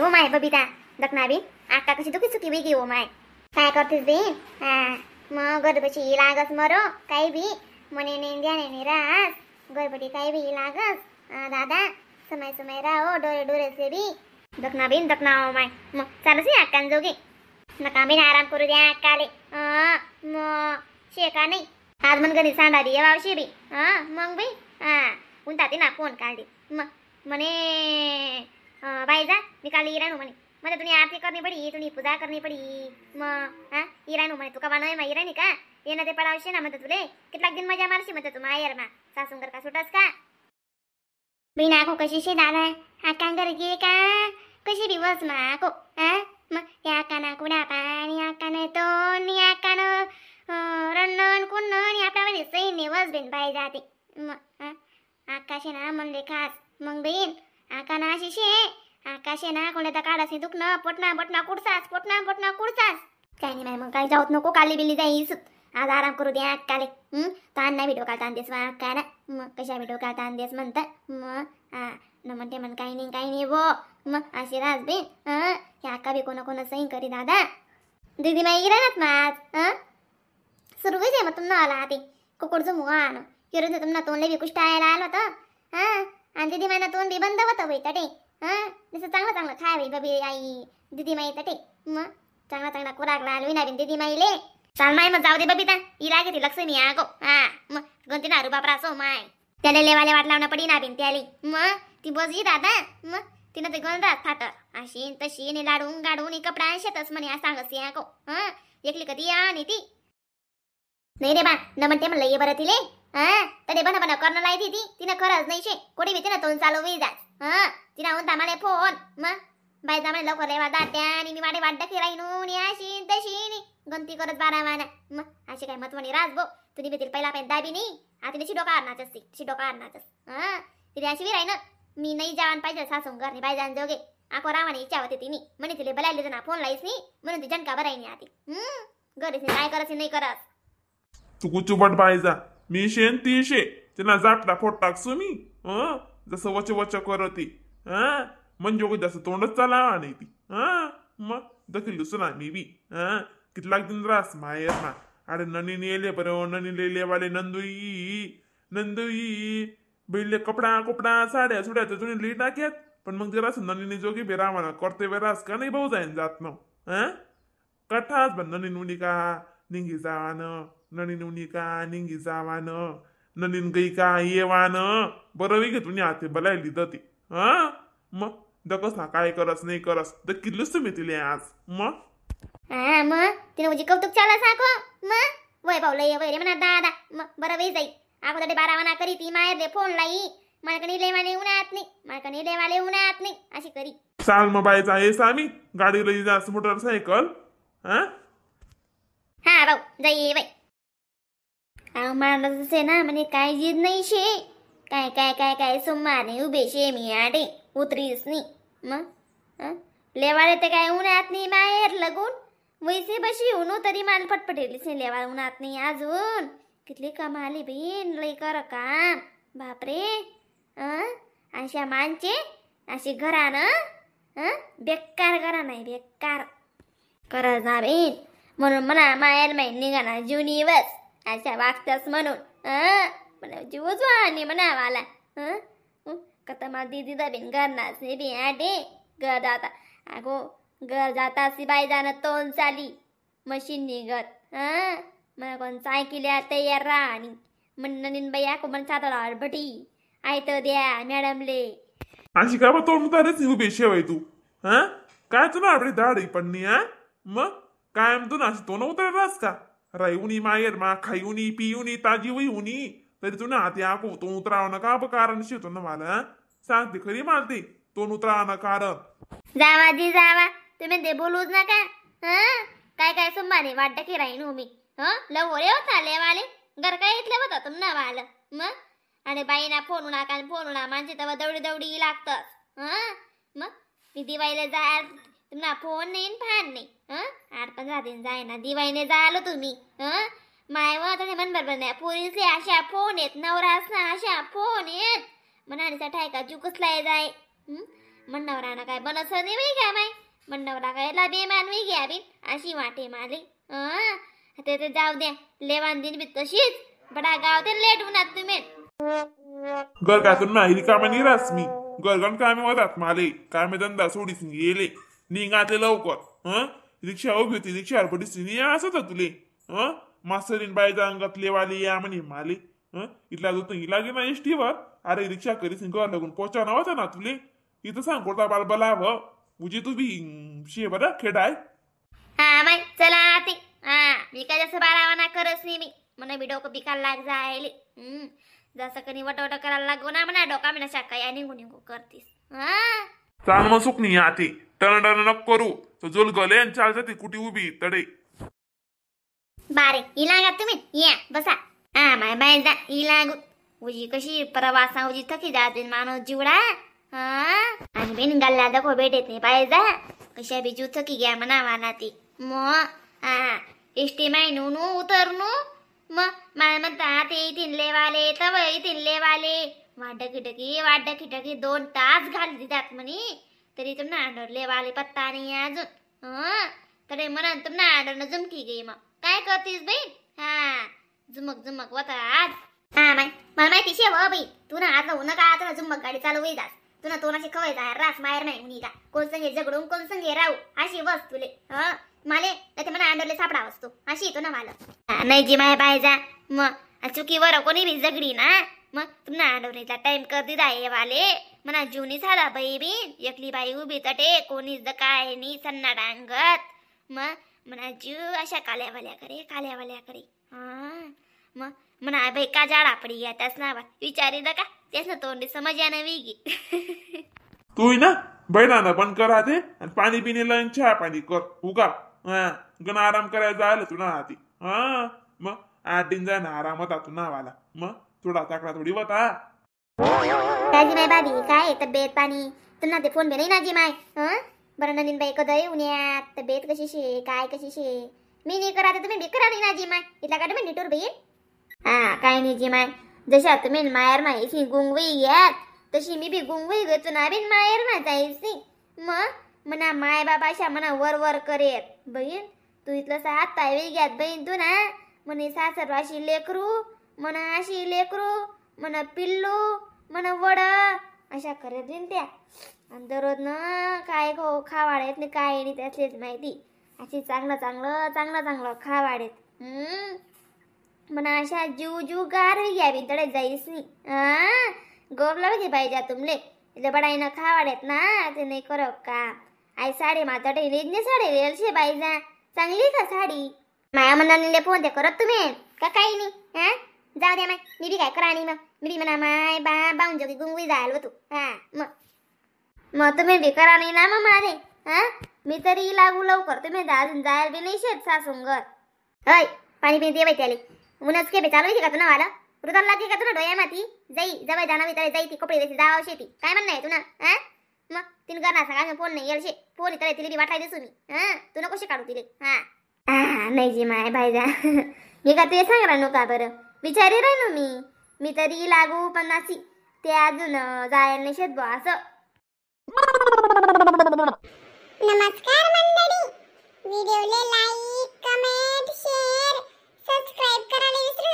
हो my Babita दखना बी आक्का कशी दुखी सुखी वेगळी हो माय काय करतेस बी. हा मग गरबशी लागस मरो काही बी मने नेंद्या ने रास गरबडी काही बी लागस. दादा समय समय राहो डोरे डोरे से बी दखना बिन दखना हो my. मग चालूच अक्कान जोगी नका बिन आराम करू द्या अक्काले. मग शेका नाही आज मन गणी सांडाली ये वावशी बी. हा मग बी हा उंता ना फोन काढली मग म्हणे बाई जा मी काल इराणू म्हणे मला तुम्ही आरती करणी पडी तुम्ही पूजा करणी पडी. मग हा इराणू म्हणे तुका बनवाय मा इराणी का येणं ते पडावशे ना म्हणते तुले कितलाक दिन मजा मारशी म्हणते तू मायर मा सासूंगर का सुटस का बिन आखो कशी शे दादा आकांगर गे का कशी बी बस मा आखो. हा मग या काना कुडा पाणी आकाने तो नि आकान रन्नन कुन्नन आपल्या सही नेवस बिन बाई जाते. मग हा आकाशे ना म्हणले खास मग बहीण आकाना अशी शे आकाशे ना कोणत्या काढासी दुखणं पोटना पोटना कुडसास पोटना पोटना कुडसास काय नाही माय. मग काय जाऊत नको काली बिली जाईस आज आराम करू द्या अक्काले. ताण नाही भेटो का ताण देस वा अक्का ना मग कशा भेटो का ताण देस म्हणता. मग हा न म्हणते म्हण काही नाही काही नाही बो. मग अशी रास बी ह्या अक्का बी कोणा कोणा सही करी दादा दीदी माई गिरा ना आज. हं सुरू आहे मग तुम्हाला आला ते कुकडचं मुग आण किरून तुम्हाला तोंडले बी कुष्टायला आलं होतं. हां आणि दीदी माईना तोंड बी बंद होतं बाई तटे. हां जसं चांगलं चांगलं खाय बाई बबी आई दीदी माई तटे. मग चांगला चांगला कुराक लाल विना बिन दीदी माईले चाल माय. मग जाऊ दे बबिता ही लागे ती लक्ष्मी आगो. हा मग गणती ना रुबापरा सो my त्याला लेवाले वाट लावणं पडी ना बिन त्याले. मग ती बसली दादा मग तिनं ते गणरात फाट अशी तशी ने लाडून गाडून कपडा शेतच म्हणे सांगसी आगो. हा एकली कधी आणि ती नाही रे बा न म्हणते म्हणलं ये बरं तिले. हा तडे बना बना करणं लायती ती तिनं खरंच नाही शे कोणी बी तिनं तोंड चालू जात. हा तिनं म्हणता मला फोन मग बाई जा म्हणे लवकर रेवा दाट्या आणि मी वाडे वाड्डा फिरायनू नि अशी तशी गंती करत बारा माना. मग अशी काय मतवणी राज बो तुझी भीती पहिला पेन दाबी नाही आता तिची डोका आणणार असती तिची डोका आणणार. हा तिने अशी विराय ना मी नाही जावान पाहिजे सासून घरनी बाई जाण जोगे आको रावाने इच्छा होती तिने म्हणे तिले बलायले ना फोन लाईस नाही म्हणून ती जनका बराई नाही आती. घरीच काय करत नाही करत तू कुचुबट बायजा मी शेन ती शे त्यांना जापटा फोट टाकसू मी. जसं वच वच करती हा म्हणजे जसं तोंडच चालावा नाही ती. हा मग दखल दुसू ना मी बी. हा कितलाक दिन रास मायर ना अरे ननी नेले बरं ननी लेलेवाले नंदुई नंदुई बैले कपडा कपडा साड्या सुड्या तर तुम्ही ली टाक्यात पण मग जरा ननीने जोगी बेरावाना करते बेरास का नाही भाऊ जाईन जात ना. हा कठाच बन ननी नुनी का निंगी जावानं ननी नुनी का निंगी जावानं ननीन गई का येवानं बरं वेगळे तुम्ही आते बलायली ती. हा मग दकस ना काय करस नाही करस the किल्लूच तुम्ही तिले आज. मग हा मग तिनं म्हणजे कौतुक चाला साको मग वय पावलं ये वय रे म्हणा दादा मग बरं वेळ जाई अगोदर बारावाना करी ती मायर दे फोन लाई मालकणी लेवाले उन्हात नाही मालकणी लेवाले उन्हात नाही अशी करी. चाल मग बायचा आहे सामी गाडी लई जास मोटरसायकल. हा हा भाऊ जाई बाई मला तसे ना म्हणे काय जिद नाही शे काय काय काय काय सोमवार उभे शे मी आडे उतरीस नाही. मग लेवाले तर काय उन्हात नाही बाहेर लगून वैसे बशी उन्हो तरी माल फटफटेलीच नाही लेवा उन्हात नाही अजून कितली कमाली बहीण लई कर काम बापरे. अशा मानचे अशी घरानं बेकार घरा नाही बेकार करत ना बहीण म्हणून म्हणा मायर माई निघाना जीवनी बस अशा वागतास म्हणून. म्हणा जीवच वाणी म्हणा मला. कथा मला दिदी दबीन घरनाच नाही बी आटे घर जाता अगो घर जाता अशी बाई जाणं तोंड चाली मशीन निघत. हा मला कोण सायकिल्या तयार राहा आणि म्हण बाई आको मन सातडा भटी आयत द्या मॅडमले अशी का तोंड उतारेच उभी शेवाय तू. हा काय तुला आपली दाढी पडणी. हा मग काय तू ना अशी तोंड उतरलास का राईउनी मायर मा खाईउनी पिऊनी ताजी होईउनी तरी तू ना आती आको तोंड उतरावं ना का कारण शिवतो ना मला सांगते खरी मारते तोंड उतरावं ना कारण. जावा जी जावा तुम्ही ते बोलूच नका. हं काय काय सोमवारी वाटत की राहीन मी. हं लवरे होता लेवाले घर काय इथलं होता तुमना वाल. मग आणि बाईना फोन उडा फोन उडा माणसे तेव्हा दौडी दौडी लागतात. हं मग मी दिवाळीला जाय तुम्हाला फोन नाही फान नाही. हं 8-15 दिन जायना दिवाळीने जालो तुम्ही. हं माय व तसे मन बरोबर नाही पोरीसले अशा फोन येत नवरा असना अशा फोन येत म्हणालीचा ठायका जुकसलाय जाय. मन नवराना काय बनस नाही बाई काय माय, मन नवरा काय ला बेमान मी घ्या बिन अशी वाटे माली. ते ते जाऊ द्या लेवान दिन बी तशीच बडा गाव ते लेट होणार तुम्ही. घर कातून नाही कामे नाही रास मी गरगण कामे होतात माले, कामे धंदा सोडीस गेले निघाते लवकर. हं रिक्षा उभी होती, रिक्षावर पडीस नाही असं होतं तुले. हं मास्तरीन बाईच्या अंगात लेवाले या म्हणे माले. हं इथला जो हिला गे ना एसटीवर, अरे रिक्षा करीस घर लागून पोचा होता ना तुले. इथं सांग कोणता बाल बलाव उजी तू बी शे बरं खेडाय. हा माय चला आते. हा मी काय जसं बारावाना करस नाही मी, म्हणा बी डोकं बिकायला लाग जायले. जसं कधी वटवट करायला लागो ना म्हणा डोका म्हणा शाका या निघू निघू करतीस. हा चाल मग सुकनी आते, टन टन नको करू, तो जोल गले आणि चाल जाते कुठे उभी तडे. बारे इलागा तुम्ही या बसा. हा माय बाय जा इलागू उजी कशी प्रवासा उजी थकी जाते माणूस जीवडा. हा आणि बिन गल्ला दखो भेटत नाही पाहिजे कशा बी जीव थकी घ्या म्हणावा ना ती. मग हा इष्टी माय नु उतरनू मग माय म्हणता ते इथीन लेवाले तव इथीन लेवाले वाटकी टकी वाटकी टकी 2 तास घाल दिदात म्हणे, तरी तुमना आंडर लेवाले पत्ता नाही अजून. हं तरी म्हणून तुमना आंडर झुमकी गेई मग काय करतीस बाई. हा झुमक झुमक होता आज. हा माय मला माहिती शे हो बाई, तू ना आज होऊ नका तुला झुमक गाडी चालू होई जास, तुला तोनाशी खवायचा रास माहेर नाही म्हणी का कोण संगे झगडून कोण संगे राहू अशी बस तुले. हं माले नाही म्हणा आंडरले सापडा असतो अशी येतो ना मला. नाही जी माय बाय जा मग चुकीवर कोणी बी झगडी ना मग तुम्हाला आंडवणीचा टाइम कर दिदा हे वाले म्हणा जीवनी झाला बाई बी एकली बाई उभी तटे कोणीच the काय नी सन्ना डांगत मग म्हणा जीव अशा काल्यावाल्या करे काल्यावाल्या करे. हा मग म्हणा बाई का जाडा पडी या त्याच ना विचारी का त्याच ना तोंडी समज या नवी गी. तू ना बैलांना बंद कर राहते आणि पाणी पिणे लावून चहा पाणी कर उगा. हा गण आराम करायला जायला तुला हाती. हा मग 8 दिन जाय ना आराम होता तू नावाला, मग थोडा ताकडा थोडी होता. काय जी माय बाबी काय तब्येत पाणी तुला ते फोन बी नाही ना जी माय. हं बरं नंदिन बाई कदय उन्यात तब्येत कशी शे काय कशी शे मी नाही करा तुम्ही बी करा नाही ना जी माय इथला का तुम्ही निटूर बाई. हा काय नाही जी माय जशा तुम्ही मायर माय इथे गुंगवी घ्यात तशी मी बी गुंगवी घेतो ना बिन मायर मा जायची. मग म्हणा माय बाबा अशा म्हणा वर वर करेत बहीण तू इथलं सात पायवी घ्यात बहीण तू ना म्हणे सासर अशी लेकरू म्हणा अशी लेकरू म्हणा पिल्लू म्हणा वड अशा करत देईन त्या. आणि दररोज ना काय खो खावाडेत नाही काय नाही त्यातलीच माहिती अशी चांगलं चांगलं चांगलं चांगलं खावाडेत. म्हणा अशा जीव जीव गार घ्यावी तडे जाईस नाही. गोबला घे पाहिजे तुमले इथं बडाईनं खावाडेत ना ते नाही करो का आई साडी मातडे रेजने साडी रेलशे बाईजा चांगली का साडी माया म्हणा फोन ते करत तुम्ही का काही नाही. हा जाऊ द्या माय मी बी काय करा नाही मग मी बी म्हणा माय बा बाहून जोगी गुंगवी जायला होतो. हा मग मग तुम्ही बी करा नाही ना मग माझे. हा मी तरी लागू लवकर तुम्ही अजून जायला बी नाही शेत सासूंगर. अय पाणी पिणी दे त्याले उन्हाच केबे चालू का तुला आला रुदाला लागली का तुला डोया माती जाई जवळ जाणार तळे जाई ती कपडे देते जाव शेती काय म्हणणं आहे तुला. हा मग तीन करणार सगळ्यांना फोन नाही येईल शे फोन तळे तिला बी वाटाय दिसू मी. हा तू नको काढू तिले. हा नाही जी माय बाई जा मी का ते सांग राहू का बरं विचारी राहिलो मी मी तरी लागू पण अशी ते अजून जायला नाही शेत बुवा असं. नमस्कार मंडळी, व्हिडिओला like comment share subscribe करायला विसरू